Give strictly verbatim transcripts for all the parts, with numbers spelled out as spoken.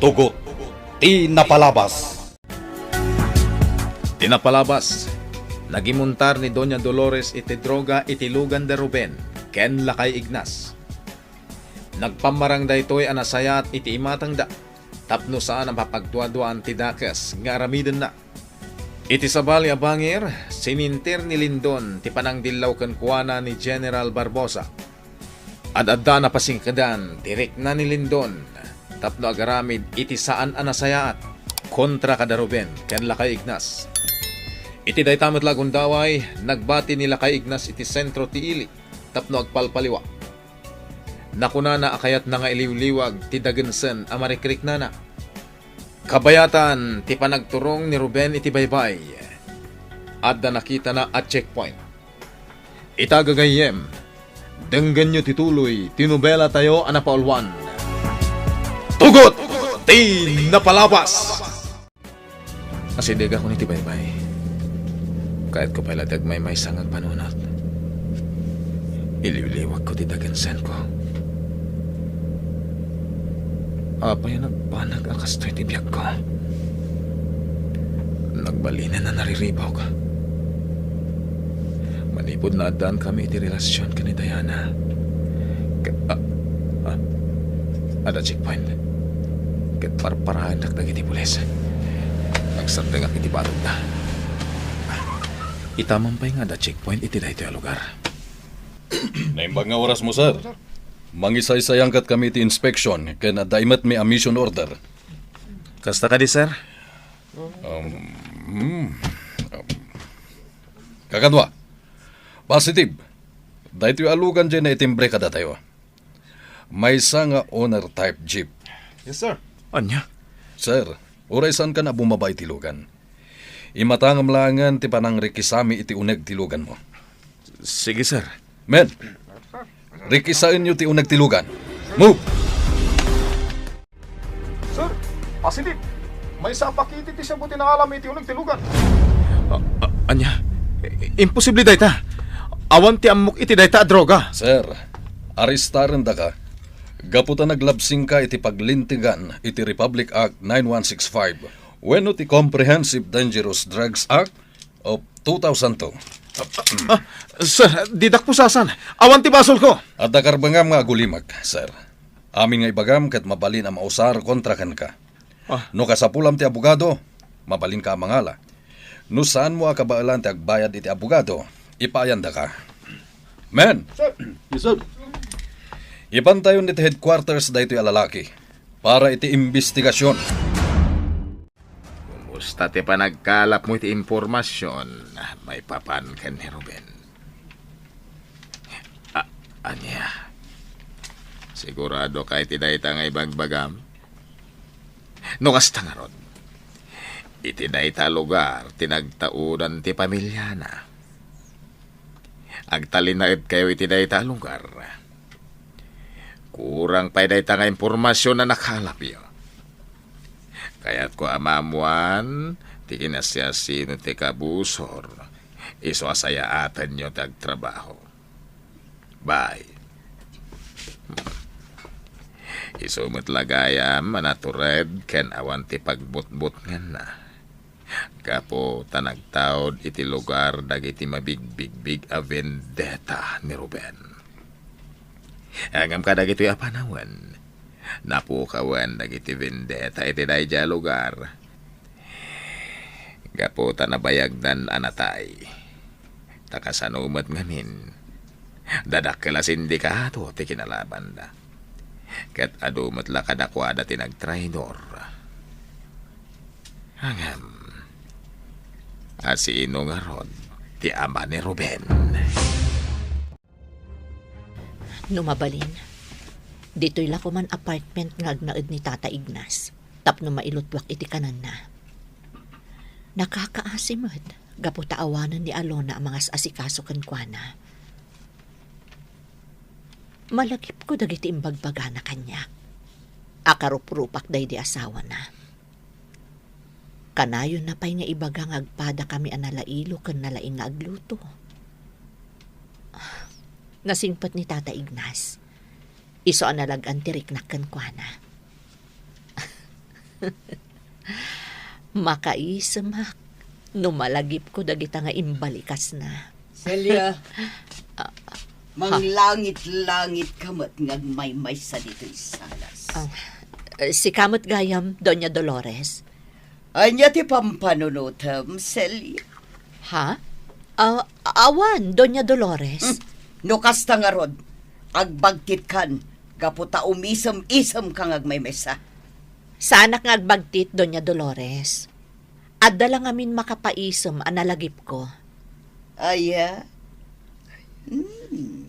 Tugot ti napalabas. Ti napalabas, nagimuntar ni Doña Dolores iti droga iti lugan da Ruben ken Lakay Ignas. Nagpammarang daytoy a nasayaat iti imatangda tapno saan a mapagduaduaan ti dakes nga aramidenna. Iti sabali a bangir, sininter ni Lindon ti panangdillaw kenkuana ni General Barbosa. Ad-adda a napasingkedan ti rikna ni Lindon tapno agaramid iti saan a nasayaat kontra kada Ruben ken Lakay Ignas. Iti dayta met la a gundaway, nagbati ni Lakay Ignas iti sentro ti ili tapno agpalpaliwa. Nakunana a kayatna nga iliwliwag ti dagensen a marikriknana. Kabayatan ti panagturong ni Ruben iti baybay, adda nakitana a checkpoint. Ita gagayyem, denggenyo ti tuloy ti nobelatayo a napauluan. Tugot ti napalabas! Asidegakon iti baybay. Kayatko pay la ti agmaymaysa nga agpanunot. Iliwliwagko ti dagensenko. Apay a nagbanag a kastoy ti biagko? Nagbalinen a nariribuk. Manipud naaddankami iti relasion ken ni Diana. Ket, ah, ah, adda checkpoint. Ket parparaendak dagiti pulis. Nagsardengak iti batogda. Ita man pay nga adda checkpoint iti daytoy a lugar. Naimbag nga orasmo, sir. Mangisaysayankatkami iti inspection ken adda imetmi a mission order. Kasta kadi, sir? Um, hmm. Um, kakadua, positive. Daytoy a lugan diay naitimbre kadatayo. Maysa nga owner type jeep. Yes, sir. Ania? Sir, uray saankan a bumaba iti lugan. Imatangam laengen ti panangrekisami iti uneg ti luganmo. Sige, sir. Men, rekisaenyo ti uneg ti lugan. Move! Sir, positive. Maysa a pakete ti shabu ti naalam iti uneg ti lugan. A-, a-, ania? I-, imposible dayta. Awan ti ammok iti dayta a droga. Sir, arestarendaka gapu ta naglabsingka iti paglintegan iti Republic Act nine one six five wenno ti Comprehensive Dangerous Drugs Act of two thousand two. Ah, sir, didak pusasan. Awan ti basolko. Adda karbengam nga agulimek, sir. Amin nga ibagam ket mabalin a mausar kontra kenka. Ah. No kasapulam ti abogado, mabalinka a mangala. No saanmo a kabaelan ti agbayad iti abogado, ipaayandaka. Men! Sir! Yes, sir. Ipantayon iti headquarters daytoy a lalaki para iti imbestigasyon. Kumusta ti panagkalapmo iti impormasion maipapan ken ni Ruben? A-, ania? Siguradoka iti dayta nga ibagbagam? No kasta ngarud, iti dayta a lugar ti nagtaudan ti pamiliana. Agtalinaedkayo iti dayta a lugar. Kurang pay dayta nga impormasion a nakalapyo. Kayatko a maammoan ti kinasiasino ti kabusor, isu a sayaatenyo ti agtrabaho. Bye. Isu met la gayam a natured ken awan ti pagbutbutngenna. Gapu ta nagtaud iti lugar dagiti mabigbigbig a vendetta ni Ruben. Ngem kadagitoy a panawen, napukawen dagiti vendetta iti daydiay a lugar. Gapu ta nabayagdan a natay. Ta kasano met ngamin, dadakkel a sindikato ti kinalabanda. Ket adu met la kadakuada ti nagtraidor. Ngem, a sino ngarud ti ama ni Ruben? No mabalin, ditoy la koman apartment nga agnaed ni Tata Ignas tapno mailutwak iti kanenna. Nakakaasi met gapu ta awanen ni Alona a mangas-asikaso kenkuana. Malagipko dagiti imbagbagana kaniak a karuprupak daydi asawana. Kanayonna pay nga ibaga nga agpadakami a nalailo ken nalaing nga agluto. Nasingpet ni Tata Ignas. Isu a nalag-an ti riknak kenkuana. Makaisemak no malagipko dagita nga imbalikasna. Celia, ah, manglangit-langit ka met nga agmaymaysa ditoy salas. Ah, eh, sika met gayam, Doña Dolores. Ania ti pampanunotem, Celia? Ha? Ah, awan, Doña Dolores. Hmm, no kasta ngarud, agbagtitkan gapu ta umisem-isemka nga agmaymaysa. Saanak nga agbagtit, Doña Dolores. Adda la ngamin makapaisem a nalagipko. Aya? Hmm.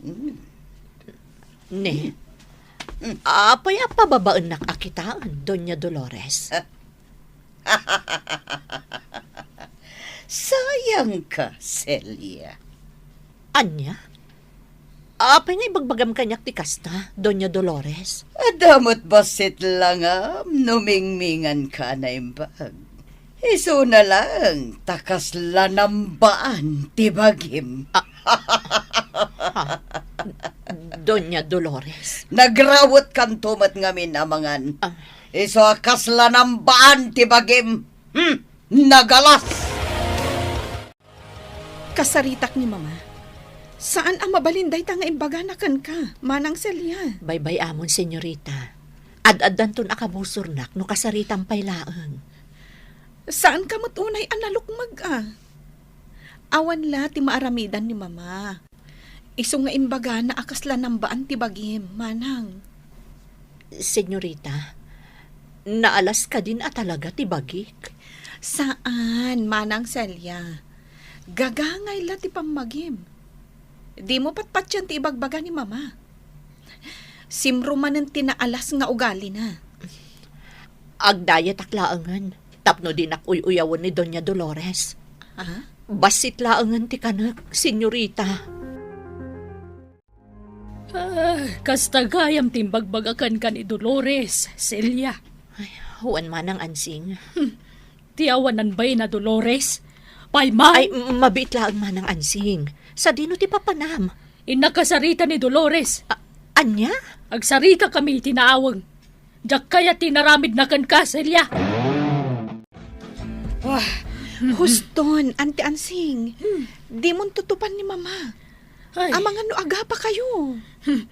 Hmm. Ne? Hmm. Apay a pababaennak a kitaen, Doña Dolores? Sayangka, Celia. Ania? Apay nga ibagbagam kaniak ti kasta, Doña Dolores? Adda met bassit la ngem no mingminganka a naimbag. Isuna laeng ta kasla nambaan ti bagim. Ah, ha? Doña Dolores. Nagrawetkanto met ngamin a mangan. Ah. Isu a kasla nambaan ti bagim. Hmm, nagalas! Kasaritak ni Mama. Saan a mabalin dayta nga imbagana kenka, Manang Celia. Baybay-amon, senyorita. Ad-addanton a kabusornak no kasaritam pay laeng. Saanka met unay a nalukmeg a? Awan la ti maaramidan ni Mama. Isu nga imbagana a kasla nambaan ti bagim, Manang. Senyorita, naalas kadin a talaga ti bagik? Saan, Manang Celia. Gagangay la ti pammagim. Dimo patpatien ti ibagbaga ni Mama. Simro manen ti naalas nga ugalina. Agdayetak laengen tapno dinak uy-uyawen ni Doña Dolores. Ha? Bassit laengen ti kanek, senyorita. Ah, kasta gayam ti imbagbaga kenka ni Dolores, Celia. Ay, wen, Manang Ansing. Hmm. Ti awanan bain a Dolores? Pay man? Ay, m-, mabiit laeng, Manang Ansing. Sadino ti papanam? Innak kasarita ni Dolores. A-, ania? Agsaritakami iti naaweng. Diak kayat ti inaramidna kenka, Celia. Ah, huston, Auntie Ansing. Hmm. Dimon tutupan ni Mama. Ay. Amangan no agapakayo. Hmm.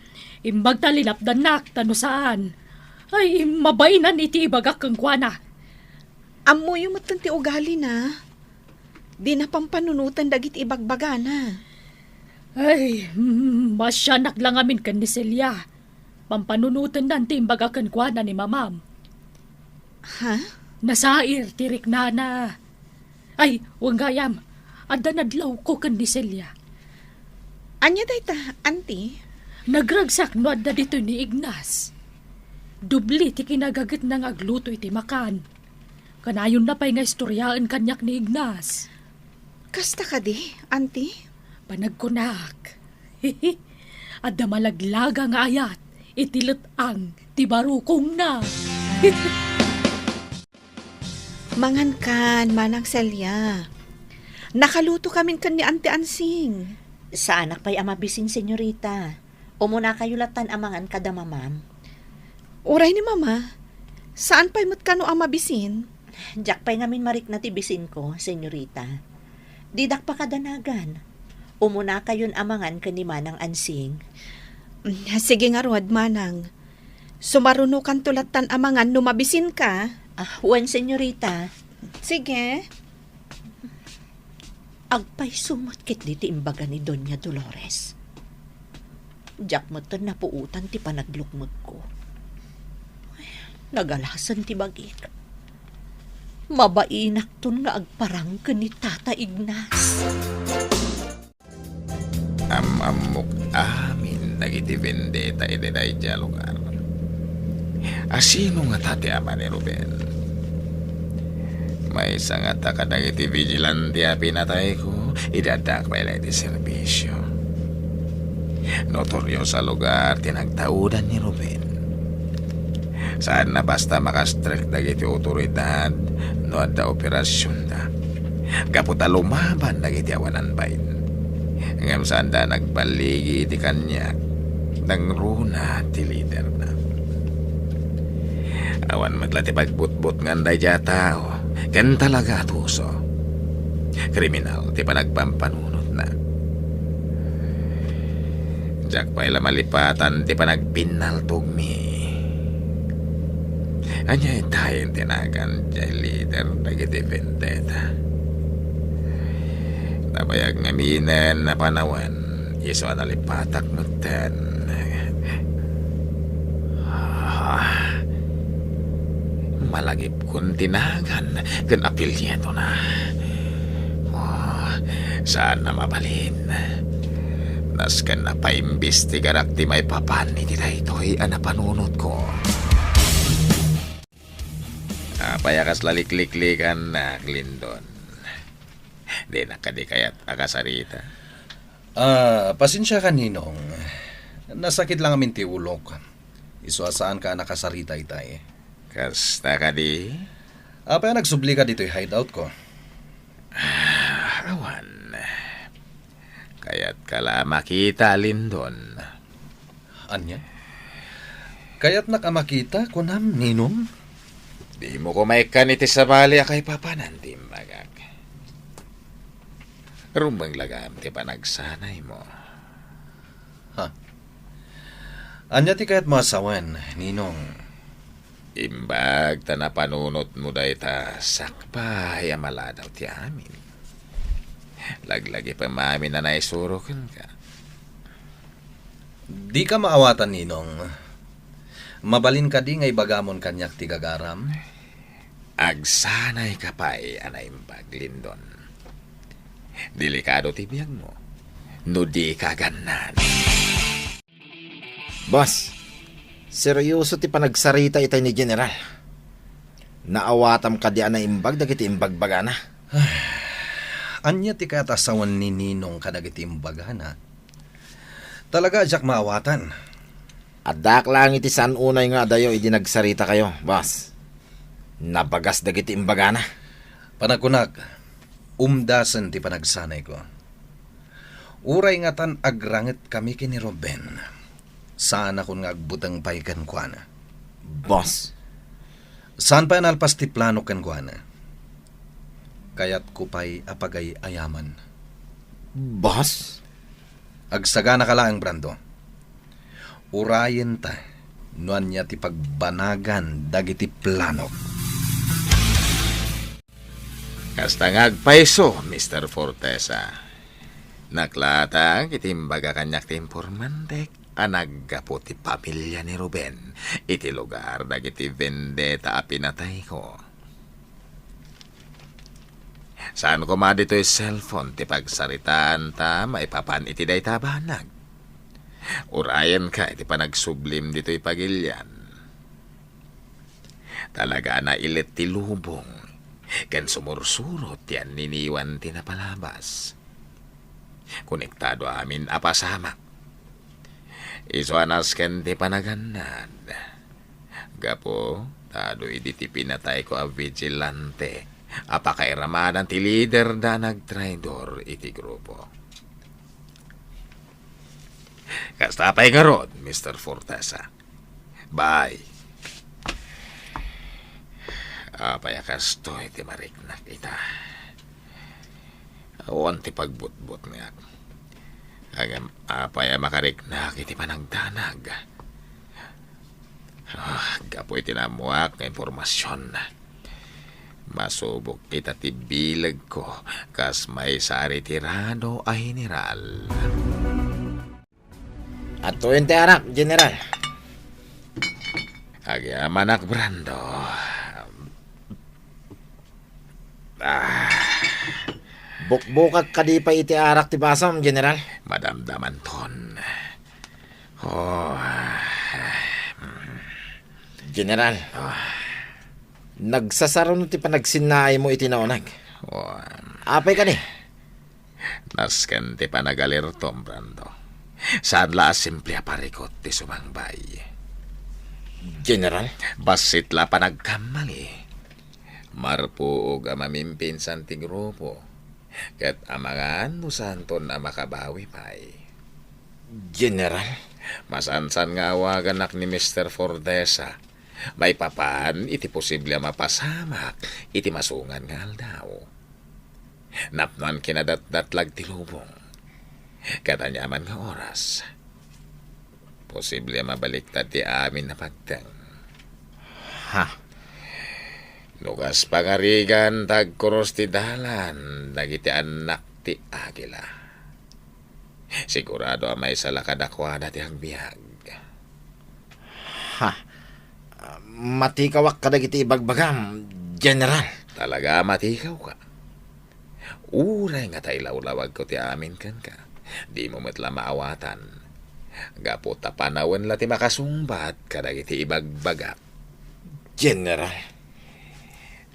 Imbag ta linapdannak, ta no saan. Ay, mabainan iti ibagak kenkuana. Ammoyo metten ti ugalina. Dina pampanunoten dagiti ibagbagana. Ay, mm, masianak la ngamin ken ni Celia. Pampanunotennan ti imbaga kenkuana ni Mamam. Ha? Nasair ti riknana. Ay, wen gayam, adda nadlawko ken ni Celia. Ania dayta, Auntie? Nagragsak no adda ditoy ni Ignas. Doble ti kinagagetna nga agluto iti makan. Kanayonna pay nga istoriaen kaniak ni Ignas. Kasta kadi, Auntie? Panagkunak. Adda malaglaga nga ayat iti let-ang ti barukongna. Mangankan, Manang Celia. Nakalutokamin ken ni Auntie Ansing. Saanak pay a mabisin, senyorita. Umunakayo lattan a mangan kada Mamam. Uray ni Mama, saan pay met kano a mabisin? Diak pay ngamin marikna ti bisinko, senyorita. Didak pakadanagan. Umunakayon a mangan ken ni Manang Ansing. Mm, sige ngarud, Manang. Sumarunokanto lattan a mangan no mabisinka. Ah, wen, senyorita. Sige. Agpayso met ketdi ti imbaga ni Doña Dolores. Diak metten napuotan ti panaglukmegko. Nagalasen ti bagik. Mabainakton nga agparang ken ni Tata Ignas. Am-ammok amin dagiti vendetta iti daydiay a lugar. A sino ngata ti ama ni Ruben? Maysa ngata kadagiti vigilante a pinatayko idi addaak pay la iti serbisio. Notorios a lugar ti nagtaudan ni Ruben. Saanna basta makastrek dagiti awtoridad no adda operasionda, gapu ta lumaban dagiti awanan bain. Ngem saanda nagballigi iti kaniak, nangruna ti liderna. Awan met la ti pagbutbutngan daydiay a tao, ken talaga a tuso. Kriminal ti panagpampanunotna. Diak pay la malipatan ti panagpinnaltogmi. Ania itayen ti nagan diay lider dagiti vendetta? Nabayag ngaminen a panawen, isu a nalipatak metten. Ah, malagipkon ti nagan ken apelyidona. Oh, saan a mabalin. Nasken a paimbestigarak ti maipapan iti daytoy a napanunotko. Apay a kasla likliklikannak, Lindon? Dinak kadi kayat a kasarita? Ah, pasensiakan, Ninong. Nasakit la ngamin ti ulok. Isu a saanka a nakasarita itay. Kasta kadi? Apay a nagsublika ditoy hideoutko? Ah, awan. Kayatka la a makita, Lindon. Ania? Kayatnak a makita, kunam, Ninong? Dimo koma ikkan iti sabali a kaipapanan ti imbagak. Rumbeng la gayam ti panagsanaymo. Ha? Ania ti kayatmo a sawen, Ninong? Imbag ta napanunotmo dayta sakbay a maladaw ti amin. Laglagipem amin a naisuro kenka. Dika maawatan, Ninong. Mabalin kadi nga ibagamon kaniak ti gagaram? Agsanayka pay a naimbag, Lindon. Delikado ti biagmo no dika agannad. Boss, seryoso ti panagsarita itay ni General. Naawatam kadi a naimbag dagiti imbagbagana? Ania ti kayat a sawen ni Ninong kadagiti imbagana? Talaga a diak maawatan. Addaak laeng iti saan unay nga adayo idi nagsaritakayo, boss. Nabagas dagiti imbagana. Panagkunak, umdasen ti panagsanayko. Uray ngatan agrangetkami ken ni Ruben, saanakon nga agbuteng pay kenkuana. Boss. Saan pay a nalpas ti planok kenkuana. Kayatko pay a pagay-ayaman. Boss? Agsaganaka laeng, Brando. Urayenta no ania ti pagbanagan dagiti planok. Kasta nga agpayso, Mister Fortesa. Naklatak iti imbaga kaniak ti informantek a naggapu ti pamilia ni Ruben iti lugar dagiti vendetta a pinatayko. Saan koma ditoy cellphone ti pagsaritaanta maipapan iti dayta a banag. Urayenka iti panagsublim ditoy pagilian. Talaga a nailet ti lubong ken sumursurot ti anniniwan ti napalabas. Konektado amin a pasamak. Isu a nasken ti panagannad. Gapu ta adu idi ti pinatayko a vigilante a pakairamadan ti liderda a nagtraidor iti grupo. Kasta pay ngarud, Mister Fortesa. Bye. Apay a kastoy ti mariknak ita? Awan ti pagbutbutngak. Ngem apay a makariknak iti panagdanag? Ah, gapu iti naammoak nga impormasion, masubok ita ti bilegko kas maysa a retirado a general. Adtoyen ti arak, General. Agyamanak, Brando. Ah. Bukbukak kadi pay iti arak ti basam, General? Madamdamanton. Oh. General, ah, nagsasaruno ti panagsinnaaymo iti nauneg. Oh. Apay kadi? Nasken ti panagalirtom, Brando. Saan la a simple a parikut ti sumangbay. General? Bassit la a panagkamali. Marpuog a mamimpinsan ti grupo. Ket amangan no saanton a makabawi pay. General? Masansan nga awaganak ni Mister Fortesa. Maipapan iti posible a mapasamak iti masungan nga aldaw. Napnoan kinadatdatlag ti lubong. Kada aniaman nga oras, posible a mabaliktad ti amin a pagteng. Ha? No kas pangarigan ta agkurus ti dalan dagiti annak ti agila, sigurado a maysa la kadakuada ti agbiag. Ha? Matikawak kadagiti ibagbagam, General. Talaga a matikawka? Uray nga ta ilawlawagko ti amin kenka, dimo met la maawatan. Gapu ta panawen la ti makasungbat kadagiti ibagbagak. General.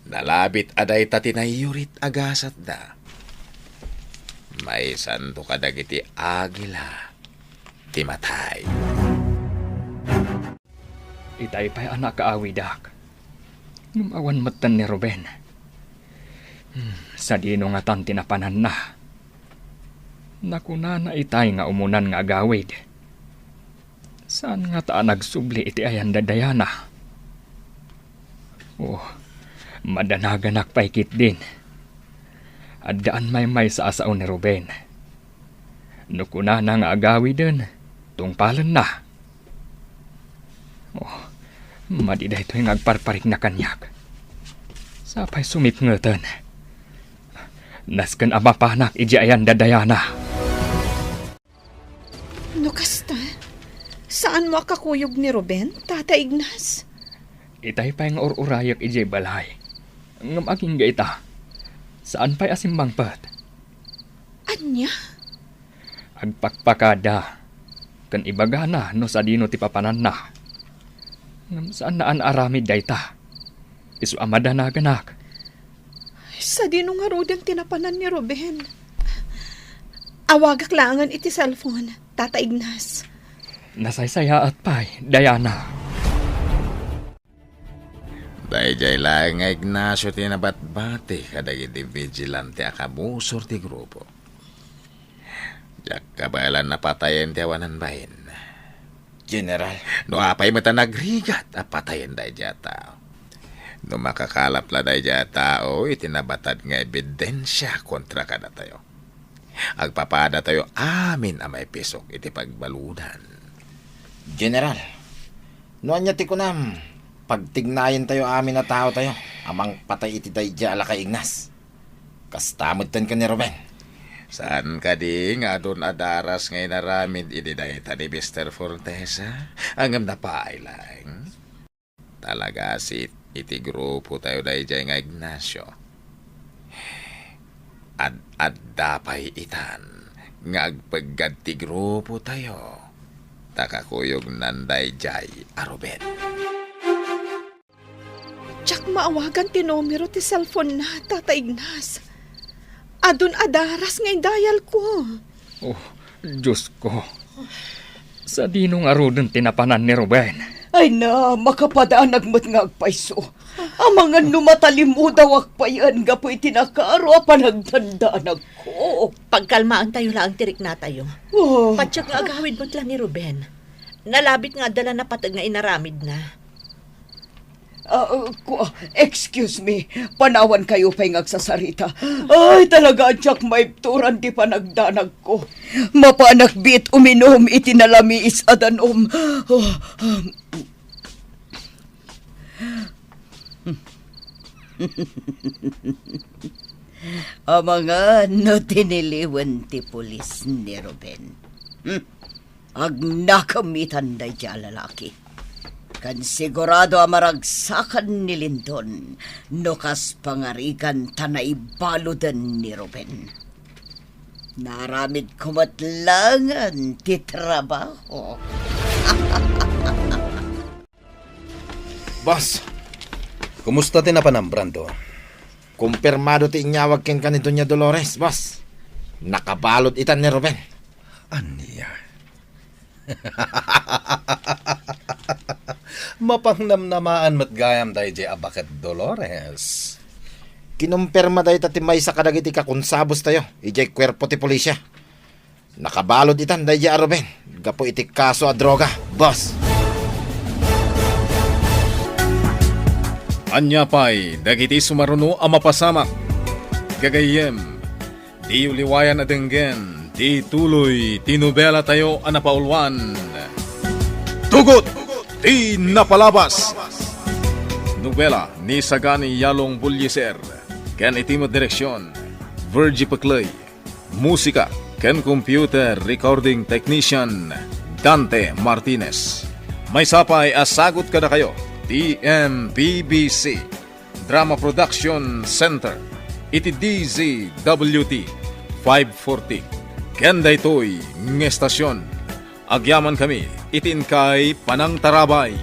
Nalabit a dayta ti naiyurit a gasatda. Maysanto kadagiti agila ti matay. Itay pay a nakaawidak. Ngem awan metten ni Ruben. Hmm, sadino ngatan ti napananna? Nakunana itay nga umunan nga agawid. Saan ngata a nagsubli iti ayan da Diana? Oh, madanaganak pay ketdin. Addaan maymaysa a sao ni Ruben. No kunana nga agawiden, tungpalenna. Oh, madi daytoy nga agparparikna kaniak. Sapay sumipngeten. Nasken a mapanak idiay ayan da Diana. No kasta, saanmo a kakuyog ni Ruben, Tata Ignas? Itay pay nga ur-urayek idiay balay. Ngem agingga ita, saan pay a simmangpet. Ania? Agpakpakada ken ibagana no sadino ti papananna. Ngem saanna a naaramid dayta. Isu a madanaganak. Sadino ngaruden ti napanan ni Ruben? Awagak laengen iti cellphone, Tata Ignas. Nasaysayaat pay, Diana. Daydiay laeng nga Ignacio ti nabatbati kadagiti vigilante a kabusor ti grupo. Diak kabaelan a patayen ti awanan bain. General. No apay met a nagrigat a patayen daydiay a tao. No makakalap la daydiay a tao iti nabatad nga ebidensia kontra kadatayo, agpapadatayo amin a maipisok iti pagbaludan. General, no ania ti kunam, pagtignayentayo amin a taotayo a mangpatay iti daydiay a lakay Ignas. Kasta metten ken ni Ruben. Saan kadi nga adun a daras nga inaramid idi dayta ni Mister Fortesa? Ngem napaay laeng. Talaga sit iti grupo tayo daydiay nga Ignacio. Ad-adda pay itan nga agpeggad ti grupo tayo. Ta kakuyognan daydiay a Ruben. Diak maawagan ti numero ti cellphone na, Tata Ignas. Adun a daras nga idayalko. Oh, Diosko. Sadino ngaruden ti napanan ni Ruben? Ay na, makapadanag met nga agpayso. Amangan no matalimudawak payen gapu iti nakaro a panagdandanagko. Pagkalmaentayo laeng ti riknatayo. Oh. Patiek nga agawid met la ni Ruben. Nalabit nga adda la napateg nga inaramidna. Ah, ah, ku-, ah, excuse me. Panawankayo pay nga agsasarita. Ay, talaga, diak maibturan ti panagdanagko. Mapanak biit uminum iti nalamiis a danum. Oh, um. Amangan no tiniliwen ti pulis ni Ruben. Hmm. Agnakemitan daydiay a lalaki. Ken sigurado a maragsakan ni Lindon no kas pangarigan ta naibaluden ni Ruben. Naaramidko met laengen ti trabaho. Boss, kumusta ti napanam, Brando? Kumpirmado ti inyawag kenka ni Doña Dolores, boss. Nakabalud itan ni Ruben. Ania? Mapangnamnamaan met gayam daydiay a baket, Dolores. Kinumpirma dayta ti maysa kadagiti kakonsabustayo idiay kuerpo ti pulisya. Nakabalud itan daydiay a Ruben gapu iti kaso a droga, boss. Ania pay dagiti sumaruno a mapasamak? Gagayyem, diyo liwayan a denggen ti tuloy ti nobelatayo a napauluan, Tugot ti Napalabas. Nobela ni Sagani Yalong Bullieser ken iti met direksion, Virgie Pecley. Musika ken computer recording technician, Dante Martinez. Maysa pay a sagut kadakayo ti M P B C Drama Production Center iti D Z W T five forty. Ken daytoy nga estasion, agyamankami iti inkay panangtarabay.